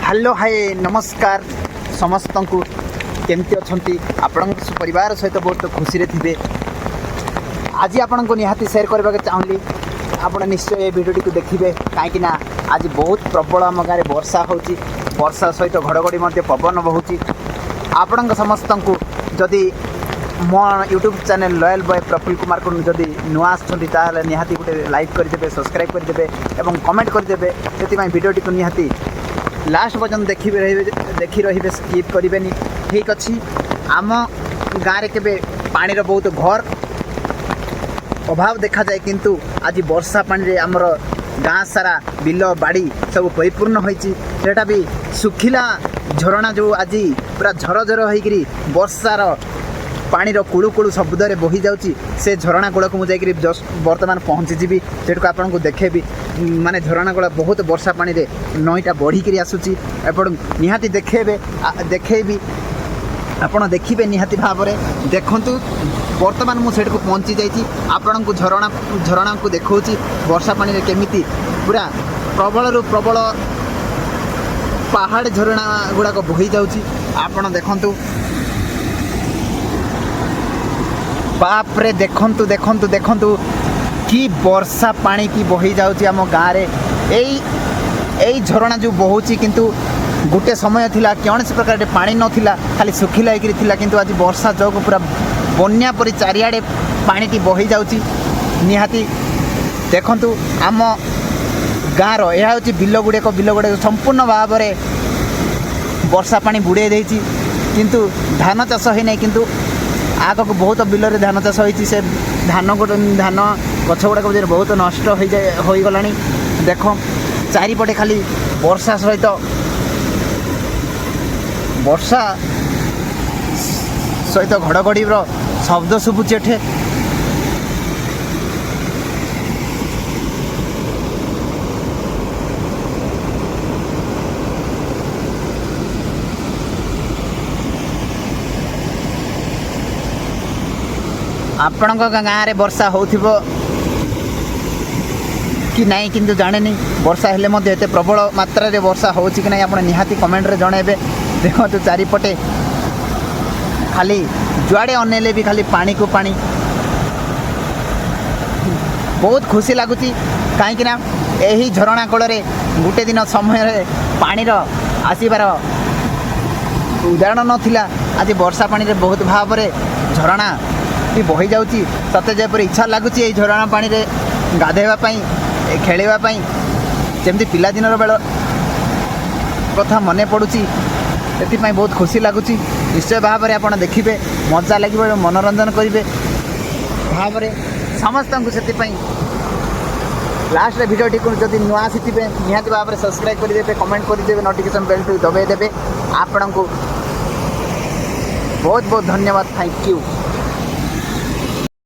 Hello, ହାଏ, ନମସ୍କାର ସମସ୍ତଙ୍କୁ। କେମିତି ଅଛନ୍ତି? ଆପଣଙ୍କ ପରିବାର ସହିତ ବହୁତ ଖୁସିରେ ଥିବେ। ଆଜି ଆପଣଙ୍କୁ ନିହାତି ସେୟାର କରିବାକୁ ଚାହୁଁଲି। ଆପଣ ନିଶ୍ଚୟ ଏ ଭିଡ଼ିଓଟିକୁ ଦେଖିବେ, କାହିଁକିନା ଆଜି ବହୁତ ପ୍ରବଳ ଆମ ଗାଁରେ ବର୍ଷା ହେଉଛି। ବର୍ଷା ସହିତ ଘଡ଼ଘଡ଼ି ମଧ୍ୟ ପବନ ବହୁଛି। ଆପଣଙ୍କ ସମସ୍ତଙ୍କୁ ଯଦି ମୋ YouTube channel loyal boy Prafulla କୁମାରକୁ ଯଦି ନୂଆ ଆସୁଛନ୍ତି, ତାହେଲେ ନିହାତି ଗୋଟେ ଲାଇକ୍ କରିଦେବେ, ସବସ୍କ୍ରାଇବ୍ କରିଦେବେ ଏବଂ କମେଣ୍ଟ କରିଦେବେ। ସେଥିପାଇଁ ଭିଡ଼ିଓଟିକୁ ନିହାତି ଲାଷ୍ଟ ପର୍ଯ୍ୟନ୍ତ ଦେଖିବେ ରହିବେ, ଦେଖି ରହିବେ, ସ୍କିପ୍ କରିବେନି। ଠିକ୍ ଅଛି। ଆମ ଗାଁରେ କେବେ ପାଣିର ବହୁତ ଘୋର ଅଭାବ ଦେଖାଯାଏ, କିନ୍ତୁ ଆଜି ବର୍ଷା ପାଣିରେ ଆମର ଗାଁ ସାରା ବିଲ ବାଡ଼ି ସବୁ ପରିପୂର୍ଣ୍ଣ ହୋଇଛି। ସେଇଟା ବି ଶୁଖିଲା ଝରଣା ଯେଉଁ ଆଜି ପୁରା ଝରଝର ହୋଇକିରି ବର୍ଷାର ପାଣିର କୁଳୁ କୁଳୁ ଶବ୍ଦରେ ବୋହି ଯାଉଛି, ସେ ଝରଣା କୂଳକୁ ମୁଁ ଯାଇକିରି ଜଷ୍ଟ ବର୍ତ୍ତମାନ ପହଞ୍ଚିଯିବି। ସେଠୁକୁ ଆପଣଙ୍କୁ ଦେଖେଇବି। ମାନେ ଝରଣା କୂଳ ବହୁତ ବର୍ଷା ପାଣିରେ ନଈଟା ବଢ଼ିକିରି ଆସୁଛି। ଆପଣ ନିହାତି ଦେଖେଇବେ, ଦେଖେଇବି, ଆପଣ ଦେଖିବେ ନିହାତି ଭାବରେ। ଦେଖନ୍ତୁ, ବର୍ତ୍ତମାନ ମୁଁ ସେଠିକୁ ପହଞ୍ଚି ଯାଇଛି। ଆପଣଙ୍କୁ ଝରଣାକୁ ଦେଖାଉଛି, ବର୍ଷା ପାଣିରେ କେମିତି ପୁରା ପ୍ରବଳରୁ ପ୍ରବଳ ପାହାଡ଼ ଝରଣା ଗୁଡ଼ାକ ବୋହି ଯାଉଛି। ଆପଣ ଦେଖନ୍ତୁ। ବାପରେ, ଦେଖନ୍ତୁ, ଦେଖନ୍ତୁ, ଦେଖନ୍ତୁ କି ବର୍ଷା ପାଣି କି ବହି ଯାଉଛି ଆମ ଗାଁରେ। ଏଇ ଝରଣା ଯେଉଁ ବହୁଛି, କିନ୍ତୁ ଗୋଟେ ସମୟ ଥିଲା କୌଣସି ପ୍ରକାର ପାଣି ନଥିଲା, ଖାଲି ଶୁଖିଲା ହେଇକିରି ଥିଲା। କିନ୍ତୁ ଆଜି ବର୍ଷା ଯୋଗୁଁ ପୁରା ବନ୍ୟା ପରି ଚାରିଆଡ଼େ ପାଣିଟି ବହି ଯାଉଛି। ନିହାତି ଦେଖନ୍ତୁ, ଆମ ଗାଁର ଏହା ହେଉଛି ବିଲ ଗୁଡ଼ିକ। ବିଲ ଗୁଡ଼ିକ ସମ୍ପୂର୍ଣ୍ଣ ଭାବରେ ବର୍ଷା ପାଣି ବୁଡ଼େଇ ଦେଇଛି, କିନ୍ତୁ ଧାନ ଚାଷ ହୋଇନାହିଁ। କିନ୍ତୁ ଆଗକୁ ବହୁତ ବିଲରେ ଧାନ ଚାଷ ହୋଇଛି। ସେ ଧାନ ଧାନ ଗଛ ଗୁଡ଼ାକ ବହୁତ ନଷ୍ଟ ହୋଇଯାଏ, ହୋଇଗଲାଣି। ଦେଖ, ଚାରିପଟେ ଖାଲି ବର୍ଷା ସହିତ ଘଡ଼ଘଡ଼ିର ଶବ୍ଦ ଶୁଭୁଛି ଏଠି। ଆପଣଙ୍କ ଗାଁରେ ବର୍ଷା ହେଉଥିବ କି ନାହିଁ କିନ୍ତୁ ଜାଣେନି। ବର୍ଷା ହେଲେ ମଧ୍ୟ ଏତେ ପ୍ରବଳ ମାତ୍ରାରେ ବର୍ଷା ହେଉଛି କି ନାହିଁ, ଆପଣ ନିହାତି କମେଣ୍ଟରେ ଜଣାଇବେ। ଦେଖନ୍ତୁ, ଚାରିପଟେ ଖାଲି ଯୁଆଡ଼େ ଅନେଇଲେ ବି ଖାଲି ପାଣିକୁ ପାଣି। ବହୁତ ଖୁସି ଲାଗୁଛି, କାହିଁକିନା ଏହି ଝରଣା କୂଳରେ ଗୋଟେ ଦିନ ସମୟରେ ପାଣିର ଆସିବାର ଉଦାହରଣ ନଥିଲା। ଆଜି ବର୍ଷା ପାଣିରେ ବହୁତ ଭାବରେ ଝରଣା ବି ବହି ଯାଉଛି। ସତେ ଯେପରି ଇଚ୍ଛା ଲାଗୁଛି ଏଇ ଝରଣା ପାଣିରେ ଗାଧୋଇବା ପାଇଁ, ଖେଳିବା ପାଇଁ। ଯେମିତି ପିଲାଦିନର ବେଳ କଥା ମନେ ପଡ଼ୁଛି, ସେଥିପାଇଁ ବହୁତ ଖୁସି ଲାଗୁଛି। ନିଶ୍ଚୟ ଭାବରେ ଆପଣ ଦେଖିବେ, ମଜା ଲାଗିବ ଏବଂ ମନୋରଞ୍ଜନ କରିବେ ଭାବରେ ସମସ୍ତଙ୍କୁ। ସେଥିପାଇଁ ଲାଷ୍ଟରେ ଭିଡ଼ିଓଟିକୁ ଯଦି ନୂଆ ଆସିଥିବେ, ନିହାତି ଭାବରେ ସବସ୍କ୍ରାଇବ୍ କରିଦେବେ, କମେଣ୍ଟ କରିଦେବେ, ନୋଟିଫିକେସନ୍ ବେଲ୍ଟିକୁ ଦବାଇ ଦେବେ। ଆପଣଙ୍କୁ ବହୁତ ବହୁତ ଧନ୍ୟବାଦ। Thank you.